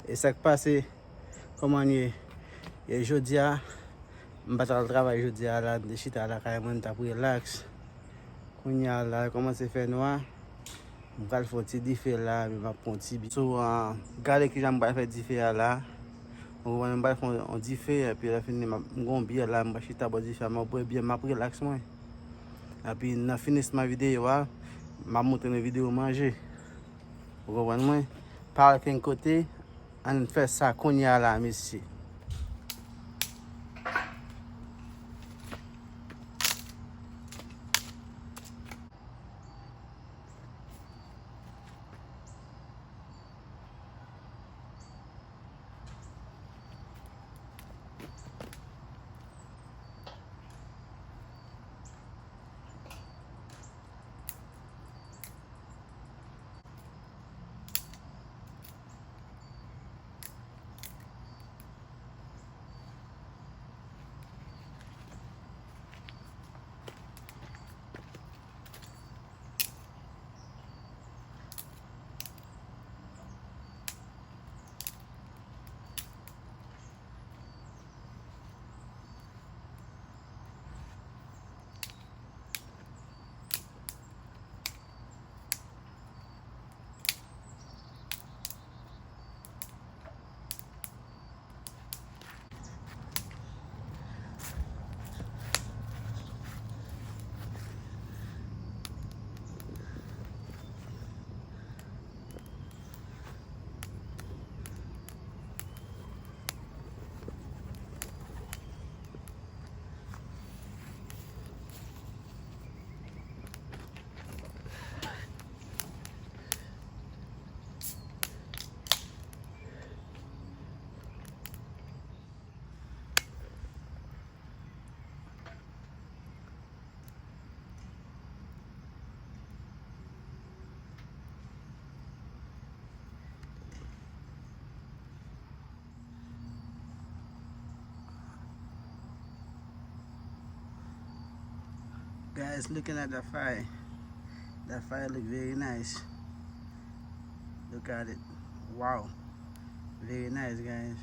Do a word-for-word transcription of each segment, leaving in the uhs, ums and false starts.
E sa k pase? Kòman n ye? E jodi a, m pa t al travay jodi a la, m te chita lakay mwen, m t ap rilaks. Kounye a la, kòmanse fè nwa. M pral fè yon ti dife la, epi m ap pran yon ti bi-, so, ah, gade kijan m pral fè dife a la. Ou konprann, m pral fè yon, yon dife, epi lè fini, m ap, m gen yon byè la, m pral chita bò dife a, m ap bwè byè, m ap rilaks mwen. Epi nan finisman videyo a, m ap montre nou videyo manje. Ou konprann mwen? Pa al kenn kote, ann fè sa kounye a la, mesye. Guys, looking at the fire. The fire look very nice. Look at it. Wow. Very nice, guys.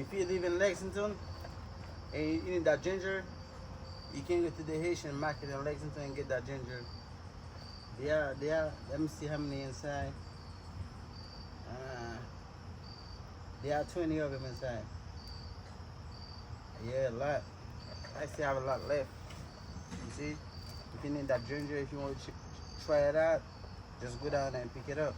If you live in Lexington and you need that ginger, you can go to the Haitian market in Lexington and get that ginger. They are, they are, let me see how many inside. Uh, there are twenty of them inside. Yeah, a lot. I still have a lot left. You see? If you need that ginger, if you want to ch- try it out, just go down there and pick it up.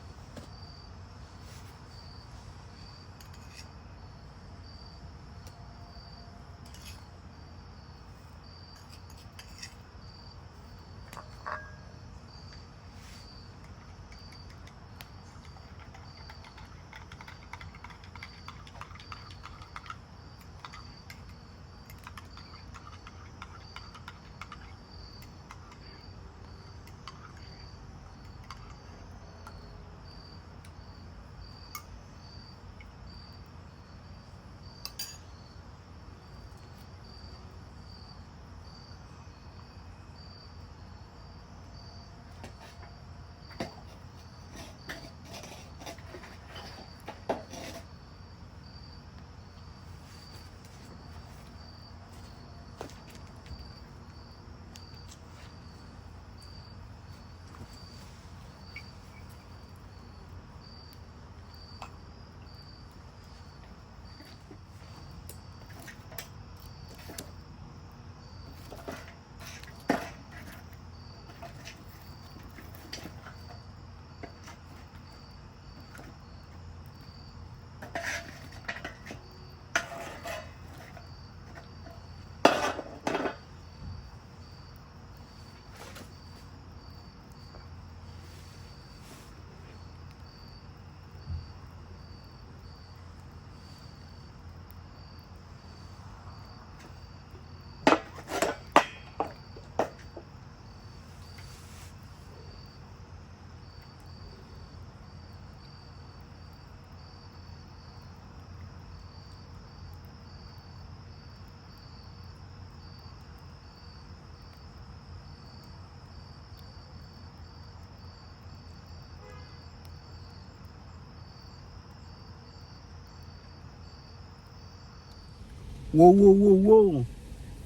Wo, wo, wo, wo!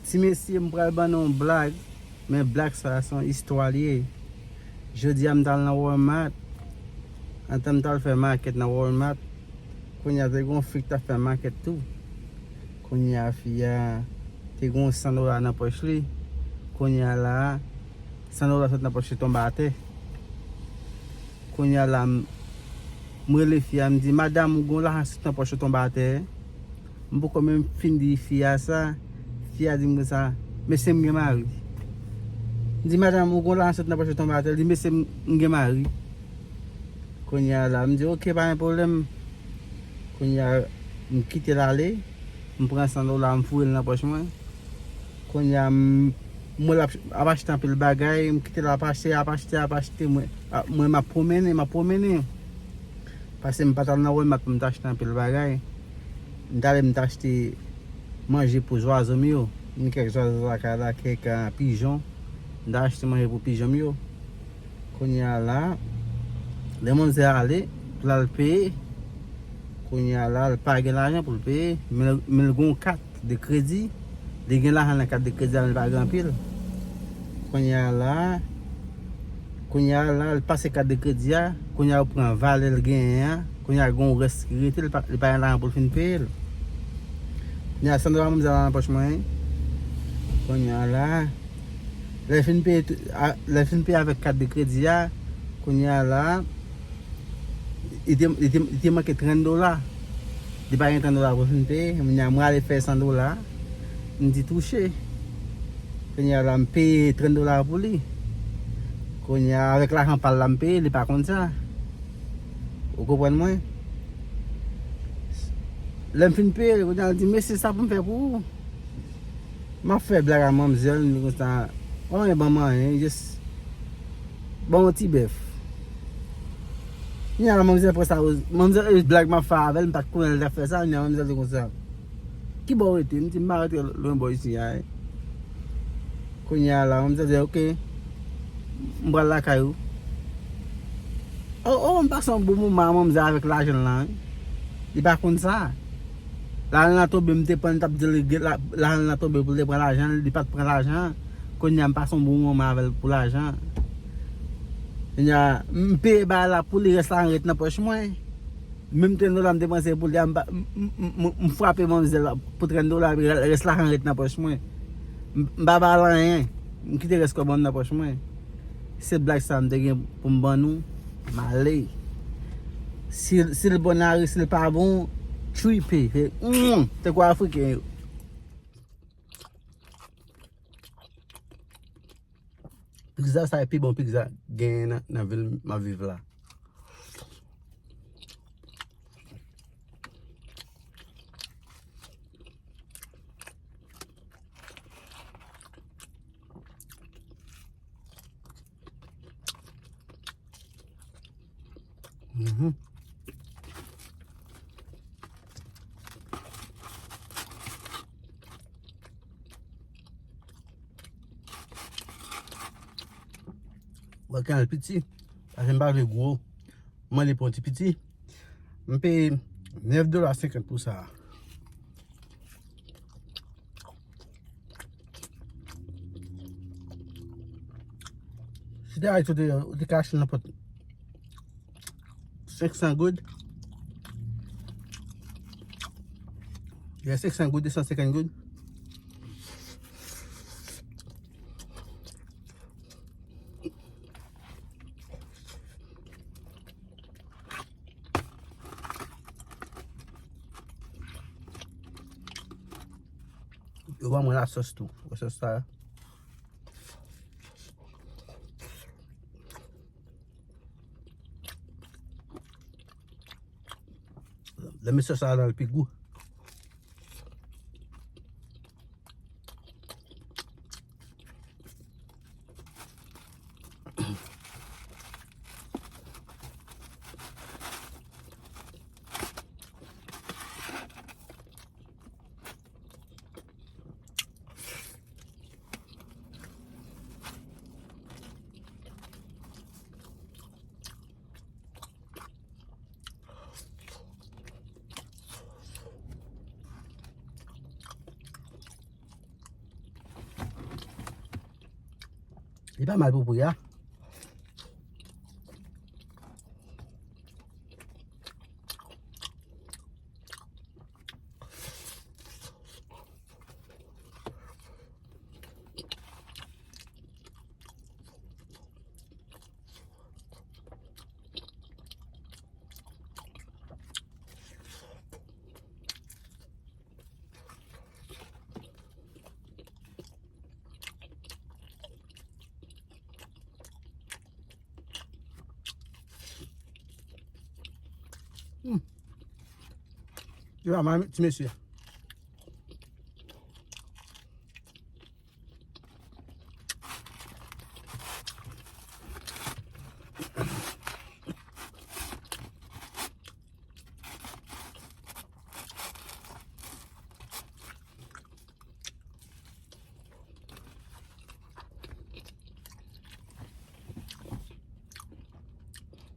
Ti mesye, m pral ban nou yon blag, men blag sa a se yon istwa li ye. Jodi a, m t al nan Walmart. Antan m t al fè makèt nan Walmart, kounye a te gen yon fi k t ap fè makèt tou. Kounye a, fi a te gen yon san dola nan pòch li. Kounye a la a, san dola sot nan pòch li tonbe atè. Kounye a la, m, m rele fi a, m di, "Madanm, ou gen yon lajan sot nan pòch ou tonbe atè?" M poko menm fin di fi a sa, fi a di m konsa, "Mesye, m gen mari." M di, "Madanm, ou gen yon lajan sot nan pòch ou tonbe atè?" Li di, "Mesye, m, m gen mari." Kounye a la, m di, "Oke, pa gen pwoblèm." Kounye a, m kite l ale, m pran san dola, m foure l nan pòch mwen. Kounye a, m, m wè l ap, ap achte anpil bagay, m kite l ap achte, ap achte, ap achte, mwen, a, mwen m ap pwomennen, m ap pwomennen. Paske m pa t al nan Walmart pou m t achte anpil bagay. M t ale, m t achte manje pou zwazo m yo. M gen kèk zwazo lakay la, kèk, a, pijon. M t achte manje pou pijon m yo. Kounye a la, lè manzè ale pou l al peye, kounye a la, l pa gen lajan pou l peye, men, men l gen yon kat de kredi, li gen lajan nan kat de kredi a, men l pa gen anpil. Kounye a la, kounye a la, l pase kat de kredi a, kounye a yo pran valè l genyen an, kounye a gen yon rès ki rete, li pa, li pa gen lajan pou l fin peye l. Kounye a, san dola manzè la nan pòch mwen, kounye a la, Lè l fin peye tou, a, lè l fin peye avèk kat de kredi a, kounye a la, li te, li te, li te manke trant dola. Li pa gen trant dola pou l fin peye. Kounye a, mwen ale fè san dola. M di touche. Kounye a la, m peye trant dola pou li. Kounye a, avèk lajan pa l la, m peye, li pa konn sa. Ou konprann mwen? Lè m fin peye, kounye a, l di, "Mesye, sa pou m fè pou ou?" M ap fè blag a manmzèl, m di konsa, "Pa anyen, ban m anyen, just ban m yon ti bèf." Kounye a la, manmzèl pran sa, manmzèl, e blag m ap fè avè l, m pa t konnen l t ap fè sa, kounye a, manmzèl di konsa, "Ki bò w rete?" M di, "M pa rete lwen bò isi a." Kounye a la, manmzèl di, "Oke, m pral lakay ou." O, o, m pase yon bon moman a manmzèl avèk lajan l lan, wi. Li pa konn sa. Lalana tonbe, m te pran, m t ap di l, la, Lalana tonbe pou l te pran lajan, li pa t pran lajan. Kounye a, m pase yon bon moman avè l pou lajan. Kounye a, m peye bagay la pou li, rès la ret nan pòch mwen. Menm trant dola m te panse pou li a, m pa, m, m, m, m frape manmzèl la pou trant dola, rès la ret nan pòch mwen. M, m pa ba l anyen. M kite rès kòb mwen nan pòch mwen. Se blag sa m te gen pou m ban nou, m ale. Si, si l bon, n a ri, si l pa bon, tripe. Se, mm, tankou Afriken yo. Pizza sa e pi bon pizza genyen nan, nan vil m ap viv la. Mhm. Mwen kanal piti, paske m pa vle gwo. Mwen li pran ti piti. M peye nèf dola senkant pou sa. Si te Ayiti, ou te, ou te ka achte l nan pòt senk san goud. Gen senk san goud, de san senkant goud. Yo ban mwen lasòs tou. Wè sòs sa. Lè m met sòs sa ladan l pi gou. Li pa mal pou pri a. Hmm. Yo, a, ti mesye.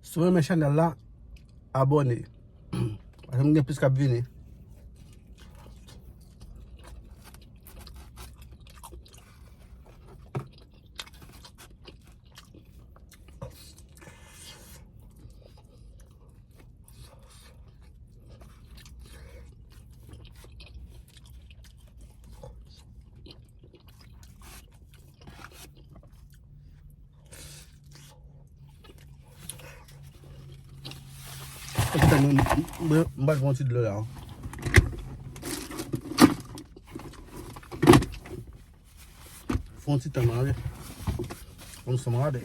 Si w renmen chanèl la, abòne. Paske m gen plis k ap vini. Mwen, mwen, mwen, mwen pran yon ti dlo la. Fè yon ti tan mare. Fè yon ti tan mare.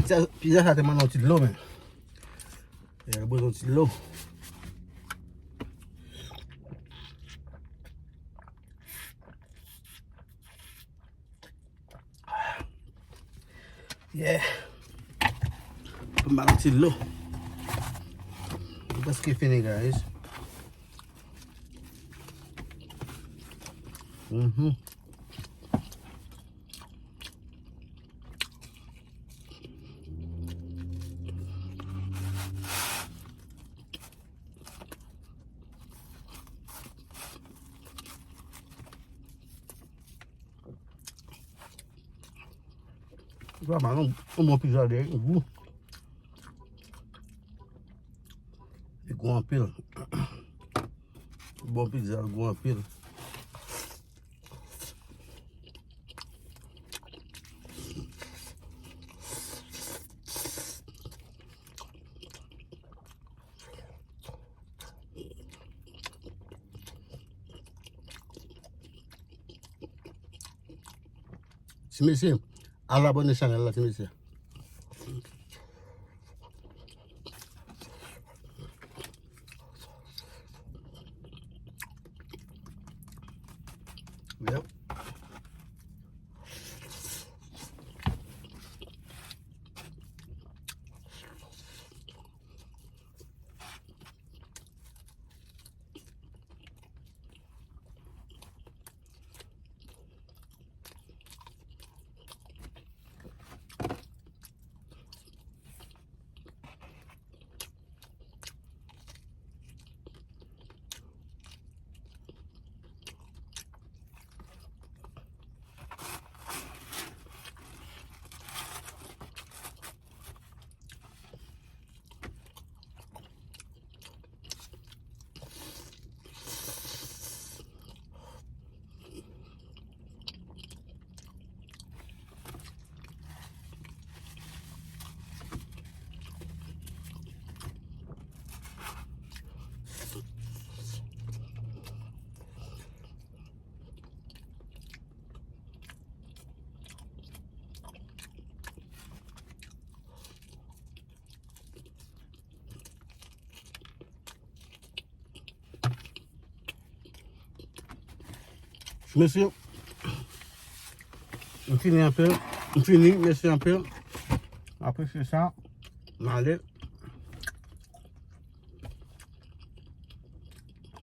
Pizza, pizza sa te mande yon ti dlo, men. Li bezwen ti dlo. Yeah. Pou m ba l ti dlo. Prèske fini, guys. Mhm. Vrèman, yon, yon bon pizza de gou. Li gou anpil. Bon pizza gou anpil. Ti mesye, al abòne chanèl la, ti mesye. Yep. Mesye, m fini anpil. M fini, mèsi anpil. Apresye sa, m ale.